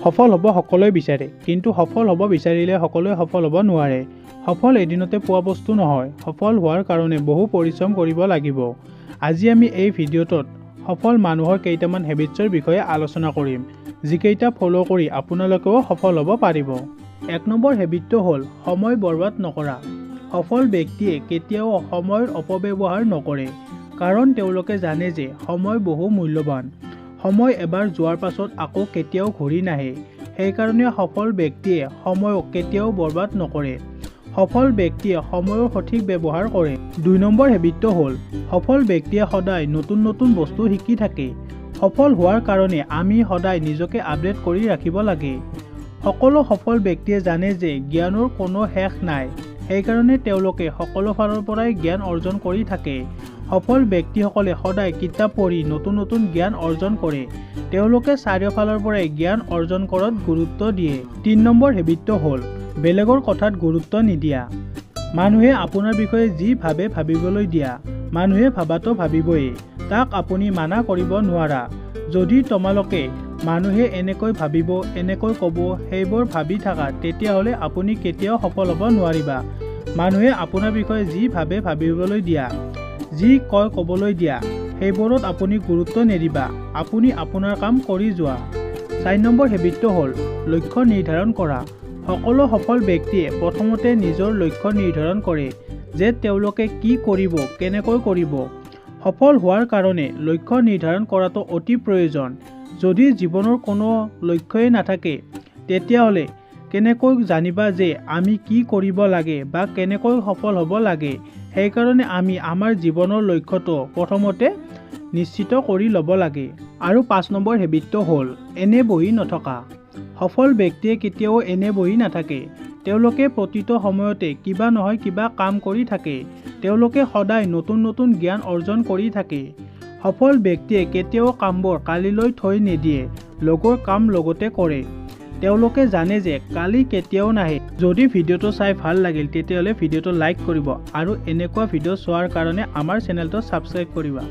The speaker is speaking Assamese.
সফল হ'ব সকলোৱে বিচাৰে, কিন্তু সফল হ'ব বিচাৰিলে সকলোৱে সফল হ'ব নোৱাৰে। সফল এদিনতে পোৱা বস্তু নহয়, সফল হোৱাৰ কাৰণে বহু পৰিশ্ৰম কৰিব লাগিব। আজি আমি এই ভিডিঅ'টোত সফল মানুহৰ কেইটামান হেবিটছৰ বিষয়ে আলোচনা কৰিম, যিকেইটা ফ'ল' কৰি আপোনালোকেও সফল হ'ব পাৰিব। 1 নম্বৰ হেবিটটো হ'ল সময় বৰবাদ নকৰা। সফল ব্যক্তিয়ে কেতিয়াও সময়ৰ অপব্যৱহাৰ নকৰে, কাৰণ তেওঁলোকে জানে যে সময় বহু মূল্যৱান। সময় এবাৰ যোৱাৰ পাছত আকৌ কেতিয়াও ঘূৰি নাহে। সেইকাৰণে সফল ব্যক্তিয়ে সময়ক কেতিয়াও বৰবাদ নকৰে। সফল ব্যক্তিয়ে সময়ৰ সঠিক ব্যৱহাৰ কৰে। 2 নম্বৰ হেবিটটো হ'ল সফল ব্যক্তিয়ে সদায় নতুন নতুন বস্তু শিকি থাকে। সফল হোৱাৰ কাৰণে আমি সদায় নিজকে আপডেট কৰি ৰাখিব লাগে। সকলো সফল ব্যক্তিয়ে জানে যে জ্ঞানৰ কোনো শেষ নাই, সেইকাৰণে তেওঁলোকে সকলো ফালৰ পৰাই জ্ঞান অৰ্জন কৰি থাকে। সফল ব্যক্তিসকলে সদায় কিতাপ পঢ়ি নতুন নতুন জ্ঞান অৰ্জন কৰে। তেওঁলোকে চাৰিওফালৰ পৰাই জ্ঞান অৰ্জন কৰাত গুৰুত্ব দিয়ে। 3 নম্বৰ হেবিটটো হ'ল বেলেগৰ কথাত গুৰুত্ব নিদিয়া। মানুহে আপোনাৰ বিষয়ে যি ভাবে ভাবিবলৈ দিয়া। মানুহে ভাবাটো ভাবিবই, তাক আপুনি মানা কৰিব নোৱাৰা। যদি তোমালোকে মানুহে এনেকৈ ভাবিব, এনেকৈ ক'ব সেইবোৰ ভাবি থাকা, তেতিয়াহ'লে আপুনি কেতিয়াও সফল হ'ব নোৱাৰিবা। মানুহে আপোনাৰ বিষয়ে যি ভাবে ভাবিবলৈ দিয়া, যি কয় ক'বলৈ দিয়া, সেইবোৰত আপুনি গুৰুত্ব নিদিবা। আপুনি আপোনাৰ কাম কৰি যোৱা। 4 নম্বৰ হেবিটটো হ'ল লক্ষ্য নিৰ্ধাৰণ কৰা। সকলো সফল ব্যক্তিয়ে প্ৰথমতে নিজৰ লক্ষ্য নিৰ্ধাৰণ কৰে যে তেওঁলোকে কি কৰিব, কেনেকৈ কৰিব। সফল হোৱাৰ কাৰণে লক্ষ্য নিৰ্ধাৰণ কৰাটো অতি প্ৰয়োজন। যদি জীৱনৰ কোনো লক্ষ্যই নাথাকে, তেতিয়াহ'লে কেনেকৈ জানিবা যে আমি কি কৰিব লাগে বা কেনেকৈ সফল হ'ব লাগে। সেইকাৰণে আমি আমাৰ জীৱনৰ লক্ষ্যটো প্ৰথমতে নিশ্চিত কৰি ল'ব লাগে। আৰু 5 নম্বৰ হেবিটটো হ'ল এনে বহি নথকা। সফল ব্যক্তিয়ে কেতিয়াও এনে বহি নাথাকে। তেওঁলোকে প্ৰতিটো সময়তে কিবা নহয় কিবা কাম কৰি থাকে। তেওঁলোকে সদায় নতুন নতুন জ্ঞান অৰ্জন কৰি থাকে। সফল ব্যক্তিয়ে কেতিয়াও কামবোৰ কালিলৈ থৈ নিদিয়ে, লগৰ কাম লগতে কৰে। তেওঁলোকে জানে যে কালি কেতিয়াও নাহে। যদি ভিডিঅ'টো চাই ভাল লাগিল, তেতিয়াহ'লে ভিডিঅ'টো লাইক কৰিব আৰু এনেকুৱা ভিডিঅ' চোৱাৰ কাৰণে আমাৰ চেনেলটো ছাবস্ক্ৰাইব কৰিবা।